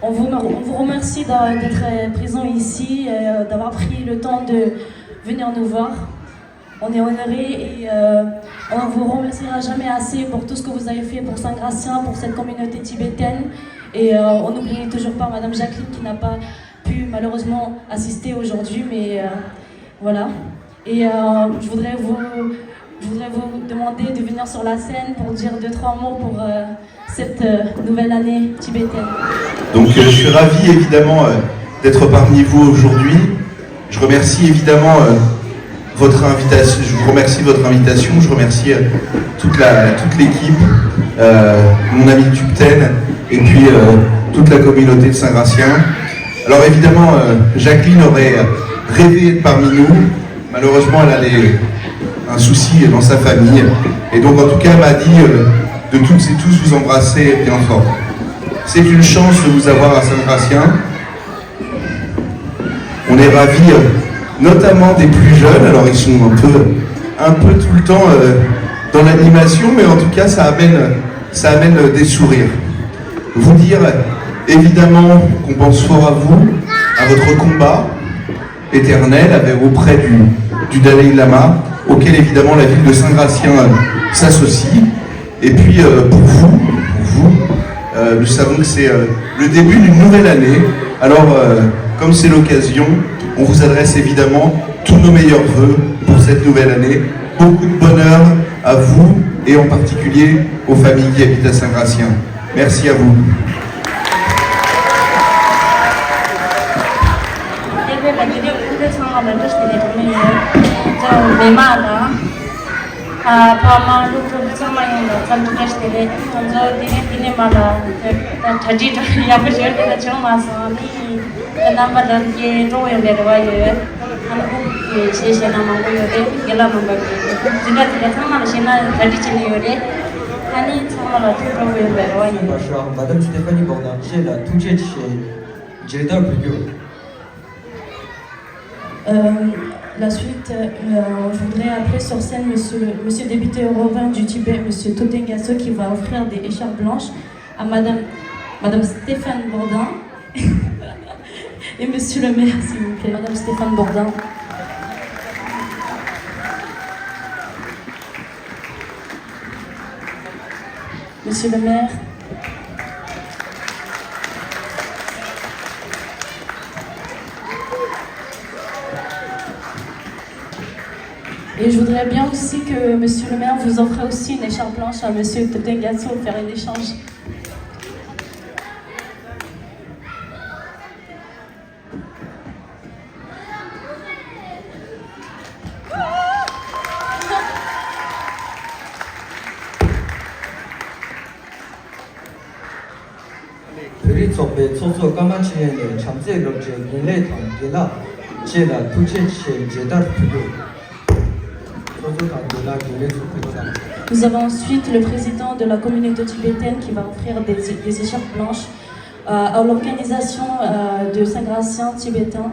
On vous, on vous remercie d'a-, d'être présent ici, euh, d'avoir pris le temps de venir nous voir. On est honorés et, euh, on ne vous remerciera jamais assez pour tout ce que vous avez fait pour Saint-Gratien, pour cette communauté tibétaine. Et, euh, on n'oublie toujours pas Madame Jacqueline qui n'a pas pu malheureusement assister aujourd'hui, mais, euh, voilà. Et, euh, je voudrais vous, je voudrais vous demander de venir sur la scène pour dire deux, trois mots pour, euh, cette, euh, nouvelle année tibétaine. Donc, euh, je suis ravi évidemment, euh, d'être parmi vous aujourd'hui. Je remercie évidemment, euh, votre invitation. Je vous remercie de votre invitation. Je remercie, euh, toute la, toute l'équipe, euh, mon ami Tubten, et puis, euh, toute la communauté de Saint-Gratien. Alors évidemment, euh, Jacqueline aurait rêvé d'être parmi nous. Malheureusement, elle a des, un souci dans sa famille. Et donc, en tout cas, elle m'a dit, euh, de toutes et tous vous embrasser bien fort. C'est une chance de vous avoir à Saint-Gratien. On est ravis, euh, notamment des plus jeunes. Alors, ils sont un peu, un peu tout le temps, euh, dans l'animation, mais en tout cas, ça amène, ça amène, euh, des sourires. Vous dire, euh, évidemment qu'on pense fort à vous, à votre combat éternel avec, auprès du, du Dalai Lama, auquel évidemment la ville de Saint-Gratien, euh, s'associe. Et puis, euh, pour vous, pour vous, euh, nous savons que c'est, euh, le début d'une nouvelle année. Alors, euh, comme c'est l'occasion, on vous adresse évidemment tous nos meilleurs vœux pour cette nouvelle année. Beaucoup de bonheur à vous et en particulier aux familles qui habitent à Saint-Gratien. Merci à vous. ཨ། ཕ་མ་སློབ་ཕྲུག་ཚང་མ་ཡོངས་ལ་འཚམས་འདྲི་བཀྲ་ཤིས་བདེ་ལེགས། ང་ཚོ་འདི་ནས་འདི་ནས་མར་ལ་ཐོག་མཐའ་བར་གསུམ་གྱི་གྲ་སྒྲིག་ཡག་པོ་ཞིག་དེ་འདྲ་བྱུང་མ་སོང་། ཨ་ནི་རྣམ་པ་ལྷན་རྒྱས་སྤྲོ་པོ་ཡོང་བའི་རེ་བ་ཡོད། ཨ་ནི་ཁོང་གི་གཞས་གཞས་སྣ་མང་པོ་ཡོད་རེད། རྒན་ལགས་རྣམ་པ་གིས་འཛིན་གྲྭ་འཛིན་གྲྭ་ཚང་མ་ལ་གཞས་སྣ་གྲ་སྒྲིག་བྱས་ནས་ཡོད་རེད། ཨ་ནི་ཚང་མ་ལ་ཐུགས་སྤྲོ་པོ་ཡོང་བའི་རེ་བ་ཡིན། Madame Stéphanie Borda བཅས་ལ་ཐུགས་རྗེ་ཆེ། མཇལ་དར་ཕུལ་རྒྱུ། Euh, la suite, euh, je voudrais appeler sur scène monsieur, monsieur député européen du Tibet, monsieur Tubten Gyatso, qui va offrir des écharpes blanches à madame, madame Stéphane Borda et monsieur le maire, s'il vous plaît. Madame Stéphane Borda. Monsieur le maire. Et je voudrais bien aussi que monsieur le maire vous offre aussi une écharpe blanche à monsieur Tubten Gyatso pour faire un échange. བོད་རིགས་ཚོགས་པའི་ཚོགས་གཙོ་ཀརྨ་ཆོས་དབྱིངས་ནས་བྱམས་བརྩེའི་སློབ་གྲྭའི་རྒན་ལགས་དང་རྒན་ལགས་བཅས་ལ་ཐུགས་རྗེ་ཆེ་མཇལ་དར་ཕུལ་རྒྱུ། ཚོགས་གཙོ་དང་རྒན་ལགས་རྒན་ལས་ཚོགས་ཕེབས་པ་དང་། Nous avons ensuite le président de la communauté tibétaine qui va offrir des, des écharpes blanches, euh, à l'organisation, euh, de Saint-Gratien tibétain.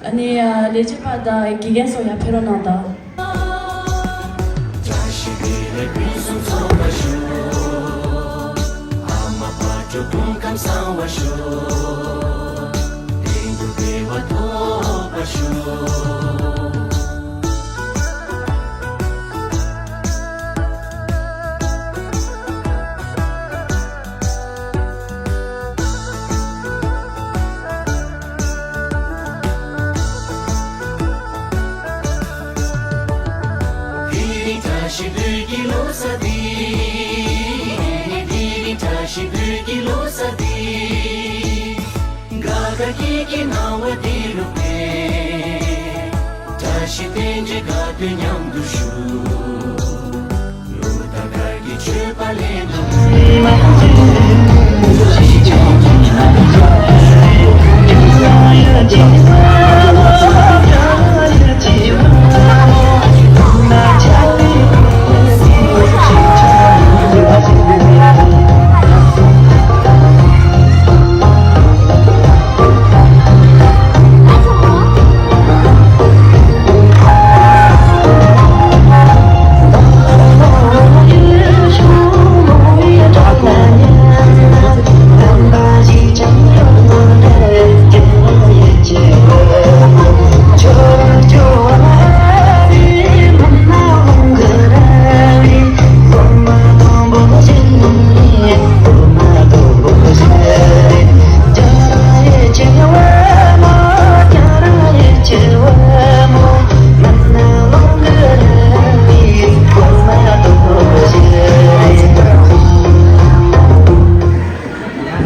ཨ་ནི་ལས་བྱེད་པ་དང་དགེ་རྒན་སོགས་ཡར་ཕེབས་རོགས་གནང་དང་། དེ་རིང་བཀྲ་ཤིས་བོད་ཀྱི་ལོ་གསར་འདི། དེ་རིང་བཀྲ་ཤིས་བོད་ཀྱི་ལོ་གསར་འདི། དགའ་དགའ་སྐྱིད་སྐྱིད་སྣང་བ་འདི་རུ་སྤེལ། བཀྲ་ཤིས་རྟེན་འབྲེལ་དགའ་སྟོན་མཉམ་དུ་ཞུ། ལོ་དང་དཀར་གྱི་མཆོད་པ་ལེན་དུ།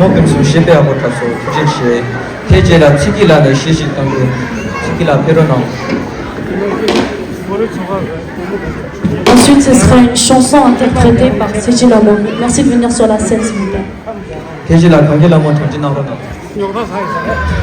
ཁོང་ཕུན་སུམ་ཤེས་པའི་ཨ་ཁོ་ཁྲ་ཚོ་ཐུགས་རྗེ་ཆེ། དེ་རྗེས་ལ་ཚེ་སྐྱིད་ལགས་ནས་གཞས་ཤིག་གཏོང་རྒྱུ། ཚེ་སྐྱིད་ལགས་ཕེབས་རོགས་གནང་། Ensuite, ce sera une chanson interprétée par Seji Lamo. Merci de venir sur la scène, s'il vous plaît. དེ་རྗེས་ལ་གངས་སྐྱིད་ལྷ་མོ་གྲ་སྒྲིག་གནང་རོགས་གནང་།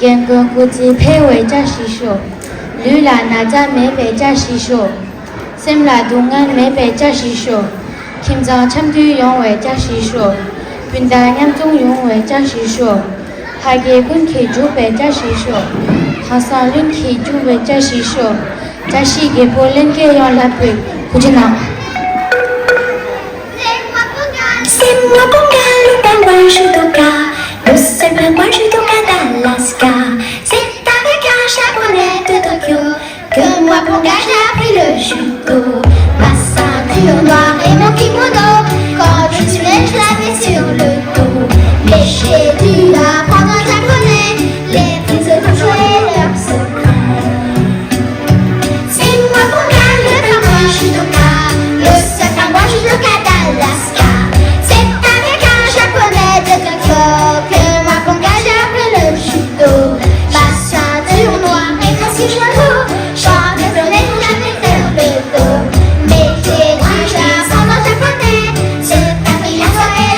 རྒན་རྒོན་སྐུ་ཚེ་འཕེལ་བའི་བཀྲ་ཤིས་ཤོག། ལུས་ལ་ན་ཚ་མེད་པའི་བཀྲ་ཤིས་ཤོག། སེམས་ལ་སྡུག་བསྔལ་མེད་པའི་བཀྲ་ཤིས་ཤོག། ཁྱིམ་ཚང་འཆམ་མཐུན་ཡོང་བའི་བཀྲ་ཤིས་ཤོག། སྤུན་ཟླ་མཉམ་འཛོམས་ཡོང་བའི་བཀྲ་ཤིས་ཤོག། ལྷ་སྐལ་ཀུན་གྱིས་འགྲུབ་པའི་བཀྲ་ཤིས་ཤོག། ཁ་སང་ལྷུན་གྱིས་འགྲུབ་པའི་བཀྲ་ཤིས་ཤོག། བཀྲ་ཤིས་རྒྱལ་པོ་ལྷན་རྒྱས་ཡོངས་ལ་ཕུལ། ཐུགས་རྗེ་གནང་། C'est moi pour gagner le pain, moi judoka. Le seul pain, moi judoka d'Alaska. C'est avec un japonais de Tokyo que moi pour gagner j'ai appris le judo. Ma ceinture noire et mon kimono. Quand je suis née, je l'avais sur le dos. Mais j'ai dû apprendre au japonais les prisonniers et leurs secrets. C'est moi pour gagner le pain, moi judoka. Le seul pain, moi judoka d'Alaska. C'est avec un japonais de Tokyo que moi pour gagner j'ai appris le judo. Ma ceinture noire est ainsi jaloux. J'en ai pleuré pour jamais faire le dos. Mais j'ai dû apprendre au japonais. C'est avec un japonais.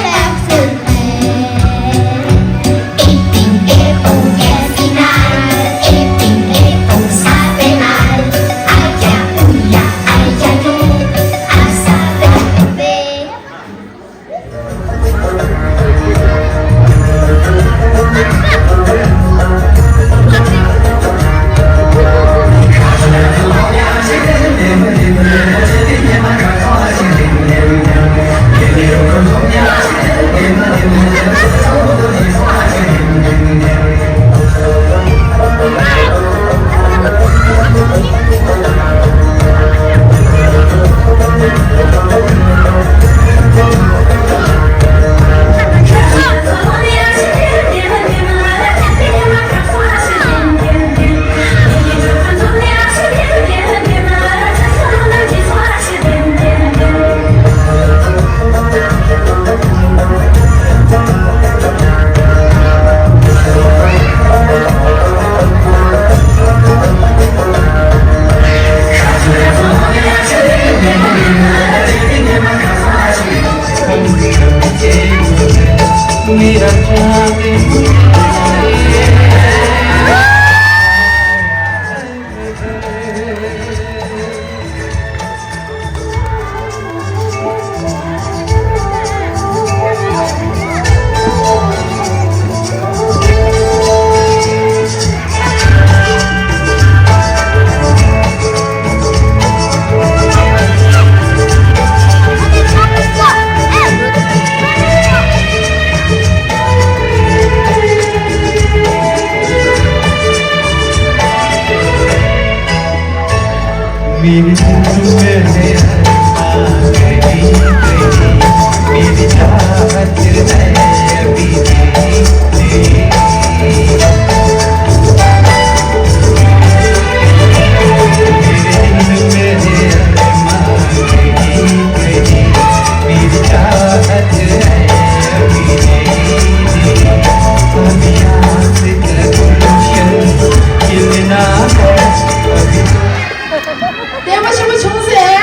བསྟན་པ་ཆེན་པོ་བྱུང་ཟེར།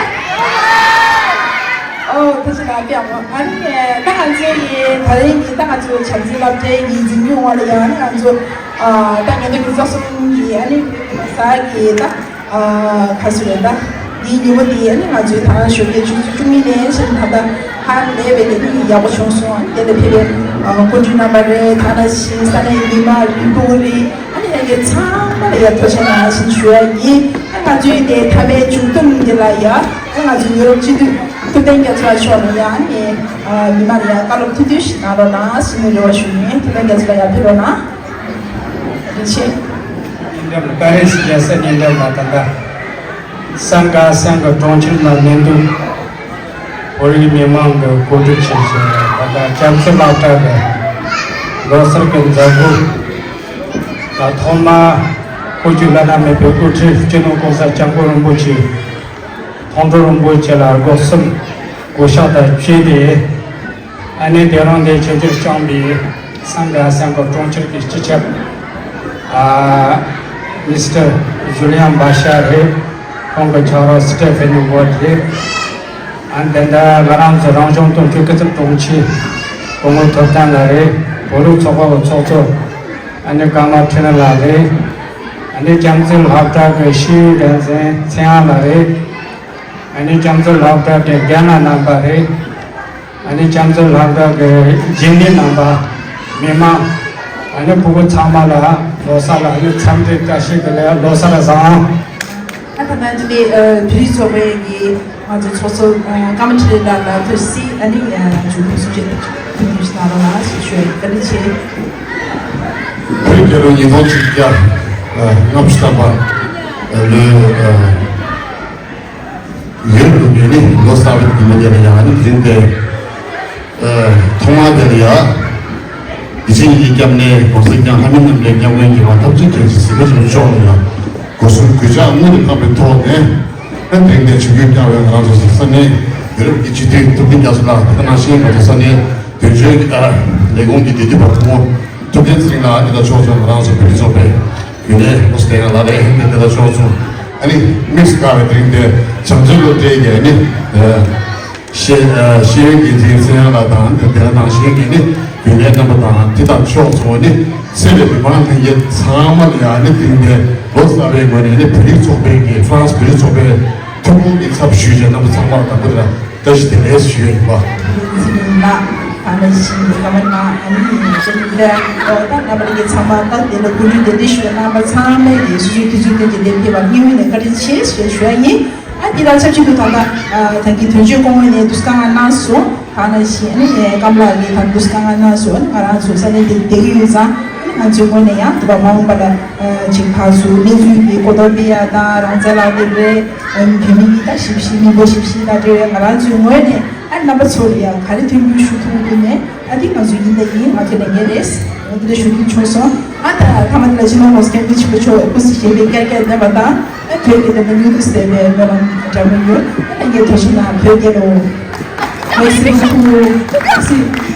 ཨོ་ཐུགས་རྗེ་གནང་། ཨ་ནི་ད་ང་ཚོ་ཡི་ད་རིང་གི་ད་ང་ཚོ་བྱམས་བརྩེ་སློབ་གྲྭའི་ཡི་འཛིན་སྐྱོང་བ་ལ་ཡང་ང་ཚོ་ཨ་ད་ཉིས་སྟོང་ཉི་ཤུ་རྩ་གསུམ་གི་ཨ་ནི་གཟའ་གི་ད་ཨ་ག་ཚོད་རེད། ད་འདིའི་ཉིན་མོ་འདི་ཨ་ནི་ང་ཚོའི་ད་ཞོགས་ཀའི་ཆུ་ཚོད་བཅུ་གཉིས་ནས་བྱས་ནས་ད་ལྟ་ཧ་ལས་པའི་ལས་རིམ་ཡག་པོ་བྱུང་སོང་། ཨ་ནི་དེ་ལ་ཕེབས་པའི་ཨ་སྐུ་མགྲོན་རྣམ་པ་རེད། ད་ནང་བཞིན་ས་གནས་མི་མང་རིན་སྤུངས་རེད། ཨ་ནི་ཡ་གི་ཚང་མ་ལ་ཡ་ཐུགས་རྗེ་གནང་ཞེས་ཞུ་ཡ་ཡིན། ཨ་ང་ཚོའི་དེ་མཐའ་མའི་མཇུག་སྡོམ་འདི་ལ་ཡ་ཨ་ང་ཚོའི་ཡུ་རོབ་སྤྱི་འཐུས་ཐུབ་བསྟན་རྒྱ་མཚོ་ལགས་མཆོག་ལ་ཡ་ཨ་ནི་ཨ་མི་མང་ལ་ཡ་བཀའ་སློབ་ཐུང་ཐུང་ཞིག་གནང་རོགས་གནང་ཞེས་ནས་རེ་བ་ཞུ་ཡིན། ཐུབ་བསྟན་རྒྱ་མཚོ་ལགས་ཡར་ཕེབས་རོགས་གནང་། རིན་ཆེན། ཉེ་འགྲམ་ཀ་རེ་སི་རྒྱལ་ས་ཉེ་འགྲམ་ལ་ད་ལྟ་སན་ག་སན་གི་གྲོང་ཁྱེར་ལ་ལེན་དུས། བོད་རིགས་མི་མང་གི་གོ་སྒྲིག་བྱས་ཤིང་ད་ལྟ་བྱམས་བརྩེ་སློབ་གྲྭ་གི་ལོ་གསར་གྱི་མཛད་སྒོ་ད་ཐོག་མ་བོད་ཀྱི་བླ་ན་མེད་པའི་དབུ་ཁྲིད་སྤྱི་ནོར་༸གོང་ས་༸སྐྱབས་མགོན་རིན་པོ་ཆེ་མཐོང་གྲོལ་རིན་པོ་ཆེ་ལ་སྒོ་གསུམ་གུས་ཕྱག་དང་བཅས་ཏེ། ཨ་ནེ་དེ་རིང་འདིར་ཆེད་དུ་བསྐྱངས་པའི་སན་ག་སན་གི་གྲོང་ཁྱེར་གྱི་སྤྱི་ཁྱབ་ཨ་ མི་སི་ཊར་ཇུ་ལི་ཡན་བྷ་ཤ་རེད། ཁོང་གི་ཆ་རོགས་སི་ཊེ་ཕེ་ནི་ཝར་ཌི་རེད། ཨ་ནི་དེ་འདྲ་ང་རང་ཚོ་རང་སྐྱོང་ལྟོ་ཆུ་སྐུ་ཚབ་དྲུང་ཆེ་སྐུ་ངོ་ཐུབ་བསྟན་ལགས་རེད། བོད་རིགས་ཚོགས་པ་གི་ཚོགས་གཙོ་ཨ་ནི་ཀརྨ་ཁྲི་ན་ལགས་རེད། ཨ་ནི་སྐྱབས་འཛིན་ལྷག་དྲག་གི་ཤེས་ཡོན་འགན་འཛིན་ཚེ་དབྱངས་ལགས་རེད། ཨ་ནི་སྐྱབས་འཛིན་ལྷག་དྲག་གི་རྒན་ལགས་རྣམ་པ་རེད། ཨ་ནི་སྐྱབས་འཛིན་ལྷག་དྲག་གི་རྗེས་འདེད་རྣམ་པ། མི་མང་། ཨ་ནི་ཕྲུ་གུ་ཚང་མ་ལ་ལོ་གསར་ལ་ཨ་ནི་འཚམས་འདྲི་བཀྲ་ཤིས་བདེ་ལེགས། ལོ་གསར་བཟང་། ཨ་ད་ལྟ་འདི་ནས་བོད་རིགས་ཚོགས་པའི་གི་ང་ཚོ་ཚོགས་གཙོ་ཀརྨ་ཁྲི་ལགས་ལ་ཐུགས་སྲས་ཨ་ནི་འཇུ་ཁུངས་སུ་བྱེད་ཐུགས་རྗེ་གནང་རོགས་གནང་ཞེས་ཞུ་བ་ཡིན། བཀའ་དྲིན་ཆེ། བོད་རྒྱལ་ལོ་ཉིས་སྟོང་ཆིག་བརྒྱ་ལྔ་བཅུ་ཐམ་པ་ལོའི། ཡོད་དུ་ཡོད་ནི་ལོ་གསར་པའི་དུས་མ་དེ་ལ་ཡང་ཨ་ནི་འཛིན་ཏེ། ཐོག་མ་དེ་ལ་ཡང་། ཡིད་ཆེས་ཡིད་སྐྱབས་གནས་གོང་ས་སྐྱབས་ལྷ་མི་རྣམས་ལས་སྐྱབས་མགོན་གྱི་མ་ཐབས་ཚུལ་ཁྱེད་ཀྱི་གཟིགས་པ་ཚོར་ཕྱོགས་ལ་ཡང་སྒོ་གསུམ་གུས་ཕྱག་དངོས་སུ་འཕངས་པའི་ཐོག་ནས། ཨ་དེང་ནས་ཆིབས་བསྒྱུར་བསྐྱངས་པའི་ང་རང་ཚོ་ས་གནས་ཡུ་རོབ་ཀྱི་སྤྱི་འཐུས་ཐུབ་བསྟན་རྒྱ་མཚོ་ལགས་དེ་ནང་བཞིན་ང་ཚོ་ས་གནས་དོན་གཅོད་ཀྱི་ལས་ཁུངས་ཀྱི་འབྲེལ་མཐུད་པ་ཕུ་བོ་ཐུབ་བསྟན་ཚེ་རིང་ལགས་དེ་དང་ཕྱོགས་མཚུངས་ང་རང་ཚོ་བོད་རིགས་ཚོགས་པའི་རྒྱུན་ལས་ཨོ་སྟེ་ཡང་ལ་ལས་ཧིན་དེ་དེ་ལ་ཕྱོགས་མཚུངས་ཨ་ནི་དམིགས་སུ་བཀར་བའི་དེ་རིང་དེ་བྱང་ཆུབ་ལོ་འབྲས་ཀྱི་ཨ་ནི་ཤེས་ཤེས་ཡོན་འགན་འཛིན་ཚེ་དབྱངས་ལགས་དང་དེ་དེ་ལ་ནང་བཞིན་གྱི་ནི་རྒྱུན་ལས་རྣམ་པ་དང་དེ་དང་ཕྱོགས་མཚུངས་ནི་ཚེ་རིང་མི་མང་ལྷན་རྒྱས་ཚང་མ་ལ་ཡང་ནི་དེ་རིང་དེ་ལོ་གསར་པའི་ངོས་ནས་ནི་བོད་རིགས་ཚོགས་པའི་གི་ཧྥ་རན་སི་བོད་རིགས་ཚོགས་པའི་ཐུགས་ཁུར་གྱི་ཚབ་ཞུས་བྱས་རྣམ་པ་ཚང་མ་ལ་དང་པོ་དེ་ལ། བཀྲ་ཤིས་བདེ་ལེགས་ཞུ་ཡ་ཡིན་པ། འཛིན་ལགས་ད་ནས་ཤིང་གི་བཀའ་མ་གནང་ཨ་ནི་ཡིན་ཞེས་ནི་ད་ད་རྣམ་པ་ལྷན་རྒྱས་ཚང་མ་ད་དེ་ལ་སྐུ་མདུན་གདན་འདྲེན་ཞུ་བའི་རྣམ་པ་ཚང་མས་ཀྱི་སོ་སོའི་དུས་ཚོད་སྟོན་གྱི་ལས་ཕེབས་པར་སྙིང་དབུས་ནས་བཀའ་དྲིན་ཆེ་ཞེས་ཞུ་ཡ་ཡིན། ཨ་དེ་དང་ཆབས་ཅིག་ཏུ་ད་ལྟ་ད་གིན་དོན་གཅོད་སྐུ་ངོ་ནས་དུས་བཀའ་གནང་སོང་། ད་ནང་བཞིན་ཨ་ནི་ཀམ་ལགས་ཀྱིས་ད་དུས་བཀའ་གནང་སོང་། ཨ་ནི་ང་རང་ཚོ་ས་གནས་འདིར་བསྡད་ཀྱི་ཡོད་ཙང་ཨ་ནི་ང་ཚོའི་ངོས་ནས་ཡང་དུ་བ་མ་འོངས་པ་ལ་ཅིག་ཕར་ཚུར་གནས་ཚུལ་འདི་གོ་རྟོགས་སྤེལ་ཡ་དང་རང་བཙན་ལག་དེབ་རེད། བོད་མི་མི་ད་ཞིབ་ཞིབ་མི་འབོར་ཞིབ་ཞིབ་དང་འབྲེལ་བའི་ང་རང་ཚོའི་ངོས་ནས་ཨ་རྣམ་པ་ཚོར་ཡང་ག་རེ་མཐུན་འགྱུར་ཞུ་ཐུབ་ཀྱི་མེད། ཨ་འདི་ང་ཚོ་ཡིན་ད་ཡིན་ང་ཚོ་ལས་འགན་རེད། འོ་འདི་འདྲ་ཞུ་རྒྱུ་བྱུང་སོང་། ཨ་ད་ཐ་མ་འདི་ལ་སྤྱི་ནོར་༸གོང་ས་༸སྐྱབས་མགོན་ཆེན་པོ་མཆོག་སྐུ་ཚེ་ཞབས་པད་བསྐལ་བརྒྱར་བརྟན་པ་དང་ཨ་བོད་ཀྱི་བདེན་པ་མྱུར་དུ་གསལ་བའི་སྨོན་ལམ་འདྲ་མོ་ཡོད། ཨ་ལྷན་རྒྱས་ཐུགས་རྗེ་གནང་། བོད་རྒྱལ་ལོ། ལགས་སེ་ཐུགས་རྗེ་ཆེ།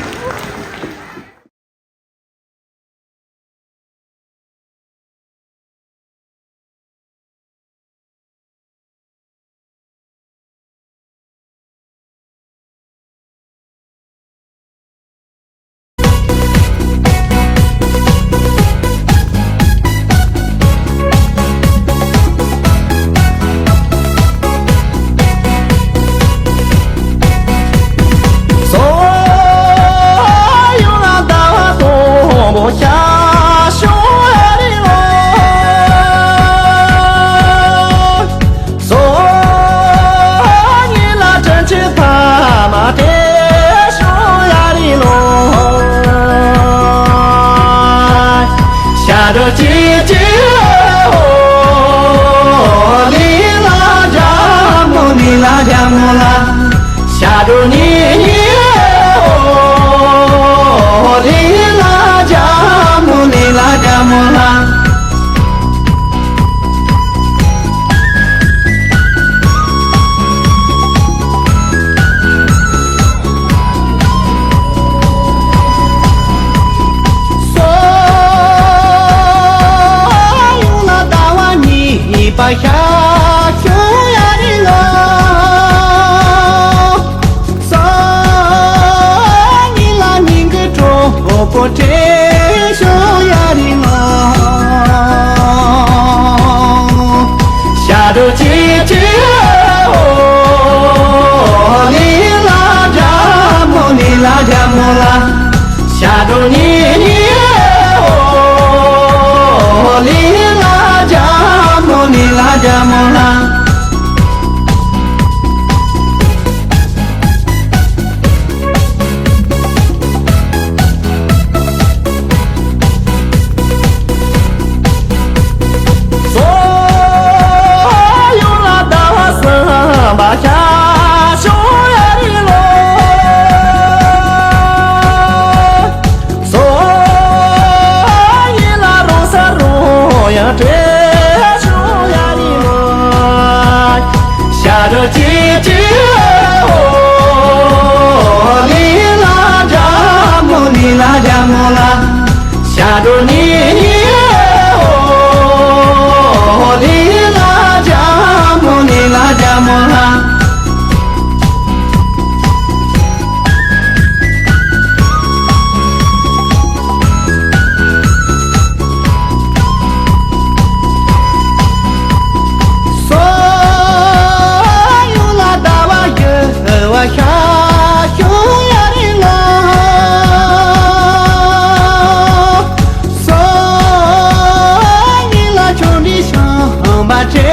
ཆེ་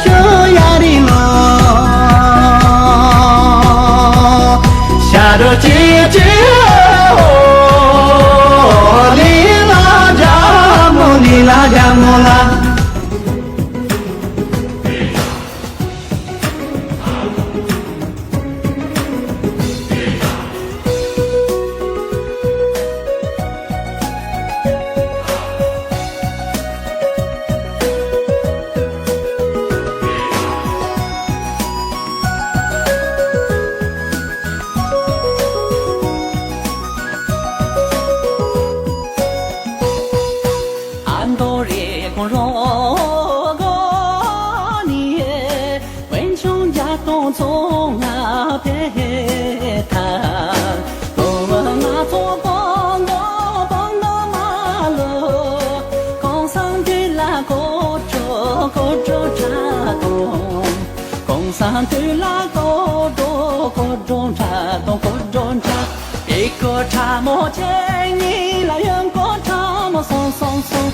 ཤོས་ཡ་རི་ལོ། ཤ་རུ་ཅི་ཅི་ཨོ་ལི་ལ་ཇ་མོ་ལི་ལ་ཇ་མོ་ལ། ཨ་མདོ་རེ་ཀོ་རོ་གོ་ནི། དཔལ་འབྱུང་རྒྱལ་སྟོང་ཚོ་ང་ཕེ་ཐ། ལོ་བ་ང་ཚོ་པོ་ལོ་པོ་ལོ་མ་ལོ། གོང་ས་འདི་ལ་གོ་ཅོ་གོ་ཅོ་ཁྲ་དོང་། གོང་ས་འདི་ལ་གོ་ཅོ་གོ་ཅོ་ཁྲ་དོང་གོ་ཅོ་ཁྲ། ཨི་ཀོ་ཁྲ་མོ་ཆེ་ཉི་ལ་ཡོན་ཀོ་ཁྲ་མོ་སོང་སོང་སོང་།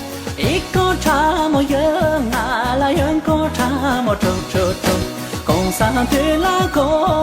ཨི་ཀོ་ཁྲ་མོ་ཡོན་ང་ལ་ཡོན་ཀོ་ཁྲ་མོ་ཁྲོ་ཁྲོ་ཁྲོ། གོང་ས་འདི་ལ་གོ་